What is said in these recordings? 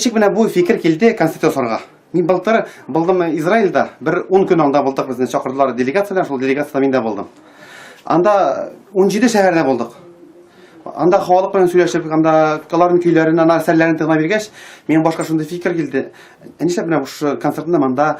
Ничек менә бу фикер килде концерт ясарга? Мин былтыр булдым Израильдә, бер 10 көн анда булдык, безне чакырдылар делегациядән, шул делегациядә мин дә булдым. Анда 17 шәһәрдә булдык. Анда халык белән сөйләшеп, анда аларның көйләрен, ана әсәрләрен тыңлап биргәч, минем башка шундый фикер килде. Ә нишләп менә шушы концертны монда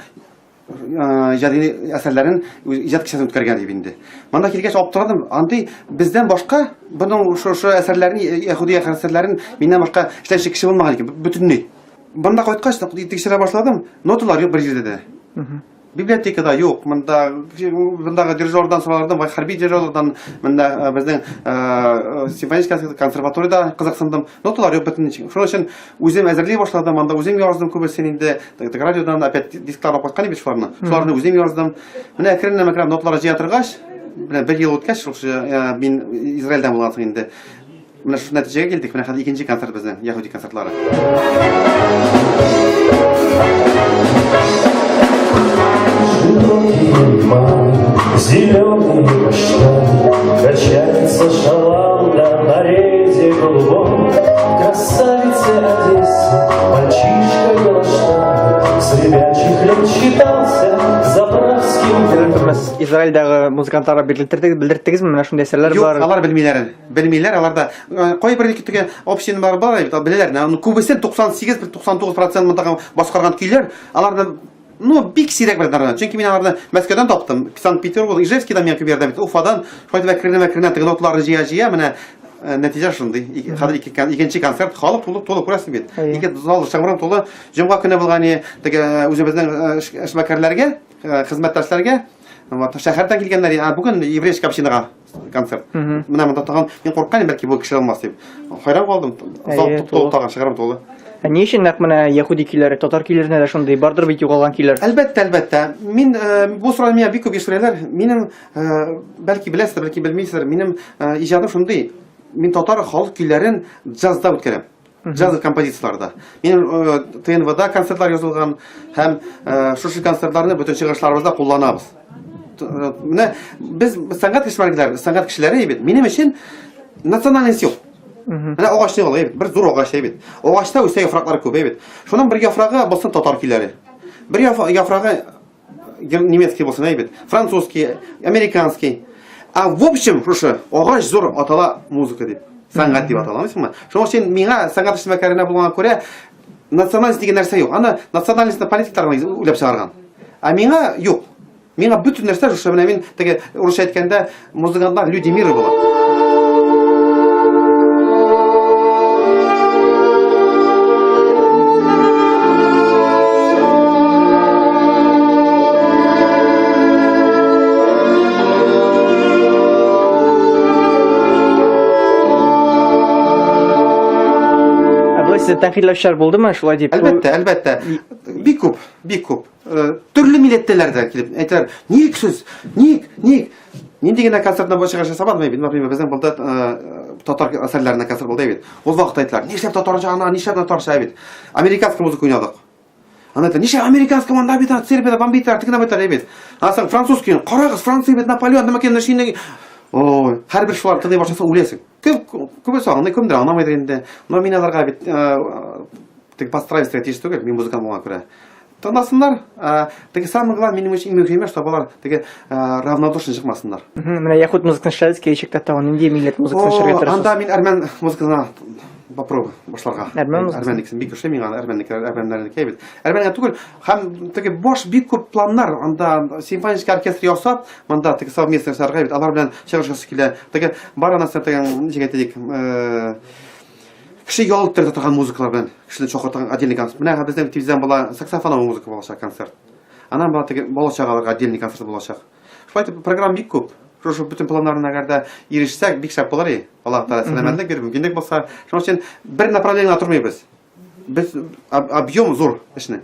иҗади әсәрләрен иҗат кичәсен үткәргән дип инде. Монда килгәч аптырадым. Андый бездән башка буның шушы әсәрләрен, яһүди әсәрләрен миннән башка эшләүче кеше булмаган икән, бөтенләй. Монда кайткач, тикшерә башладым, ноталар юк бер җирдә дә. Библиотекада юк, монда мондагы дирижердан сорардым, хәрби дирижерлардан, монда э, безнең э, э, симфонический консерваториядә кызыксындым. Ноталар юк бөтен ничек. Шуның өчен үзем әзерли башладым, анда үзем яздым күбесен инде. Радиодан опять дисклар алып кайткан бит шуларны. Шуларны үзем яздым. Менә әкренләп әкренләп ноталар җыя торгач, менә бер ел үткәч, шул мин Израильдән булган соң инде. Менә шушы нәтиҗәгә килдек. Менә хәзер икенче концерт безнең, яһүди концертлары. Зеленый каштан, качается шаланда на резе голубом. Красавица Одесса, мальчишка Галаштан, с ребячьих лет считался заправским. Израильдәге музыкантларга белдерттегезме? Менә шундый әсәрләр бар. Юк, алар белмиләр әле. Белмиләр, алар да э, кайбер теге община бар бар бит, беләләр. Аны күбесен 98-99% мондагы башкарган көйләр, аларны ну, бик сирәк беләләр. Чөнки мин аларны Мәскәүдән таптым, Санкт-Петербург, Ижевскийдан миңа күп ярдәм итте, Уфадан. Шулай итеп әкренләп-әкренләп теге ноталарны җыя-җыя, менә э, нәтиҗә шундый. Хәзер икенче концерт, халык тулы, тулы күрәсең бит. Ике зал шыңгырау тулы. Җомга көне булган теге э, үзебезнең эшмәкәрләргә, хезмәттәшләргә, вот, шәһәрдән килгәннәр, бүген еврейский общинага концерт. Менә монда тагын мин курыккан идем, бәлки бу кеше алмас дип. Хайран калдым. Зал тулы тагын чыгарым тулы. Ә ни өчен нәкъ менә яһүди көйләре, татар көйләренә дә шундый бардыр бит югалган көйләр? Әлбәттә, әлбәттә. Мин э, бу сорауны миңа бик күп ешрәләр. Минем э, бәлки беләсездер, бәлки белмисездер, минем э, иҗадым шундый. Мин татар халык көйләрен джазда үткәрәм. Джазовый композицияләрдә. Минем э, ТНВда концертлар язылган һәм э, шушы концертларны бөтен чыгышларыбызда кулланабыз. Э, менә без сәнгать эшмәкәрләре, сәнгать кешеләре бит. Минем өчен национальность юк. Менә агач ни ул, бер зур агач бит. Агачта үсә яфраклар күп бит. Шуның бер яфрагы булсын татар көйләре. Бер яфрагы немецкий булсын әйбит, французский, американский. А в общем, шушы агач зур атала музыка дип, сәнгать дип атала, аңлыйсыңмы? Шуның өчен миңа сәнгать эшмәкәренә булганга күрә национальность дигән нәрсә юк. Аны национальностьны политиклар гына уйлап чыгарган. Ә миңа юк. Миңа бөтен нәрсә шушы менә мин теге урысча әйткәндә музыкантлар люди мира була. Ә тәнкыйтьләүчеләр булдымы шулай дип? Әлбәттә, әлбәттә. Бик күп, бик күп. Э, төрле милләттәләр дә килеп әйтәләр, ник сез, ник, ник? Нинди генә концертны бу чыгыш ясамадым бит, например, безнең булды э, татар әсәрләренә концерт булды бит. Ул вакытта әйттеләр, нишләп татарча ана, нишләп татарча бит. Американский музыка уйнадык. Ана әйтте, нишләп американский монда бит, Сербияда бомбитлар, тегене бит, бит. Аннан соң французский, карагыз, Франция бит, Наполеон, нәмә икән, нәрсә Ой, һәрбер шулар тыңлый башласа үләсең. Кем күбесе аңлый, кемдер аңламыйдыр инде. Но мин аларга бит э, теге подстраиваться тиеш түгел, мин музыкант булганга күрә. Тыңласыннар, теге самое главное, минем өчен иң мөһиме, чтобы алар теге равнодушно чыкмасыннар. Менә яһүд музыкасын эшләдегез, киләчәктә тагын нинди милләт музыкасын эшләргә тырышасыз? Анда мин әрмән музыкасына попробую башларга. Әрмән музыкасы? Әрмәннекесен бик ошый миңа, әрмәннеке, әрмәннәрнеке бит. Әрмәнгә түгел, һәм теге баш бик күп планнар, анда симфонический оркестр ясап, монда теге совместно ясарга бит, алар белән чыгыш ясасы килә. Теге бар анасы теге ничек әйтик, кеше ял иттерә торган музыкалар белән кешене чакыртырган отдельный концерт. Менә безнең тиздән була саксофоновый музыка булачак концерт. Аннан була теге бала чагаларга отдельный концерт булачак. Шулай итеп программа бик күп. Шушы бөтен планнарына әгәр дә ирешсәк, бик шәп булыр иде. Аллаһ Тәгалә сәламәтлек биреп, мөмкинлек булса. Шуның өчен бер направлениедә тормыйбыз. Без объем зур эшнең.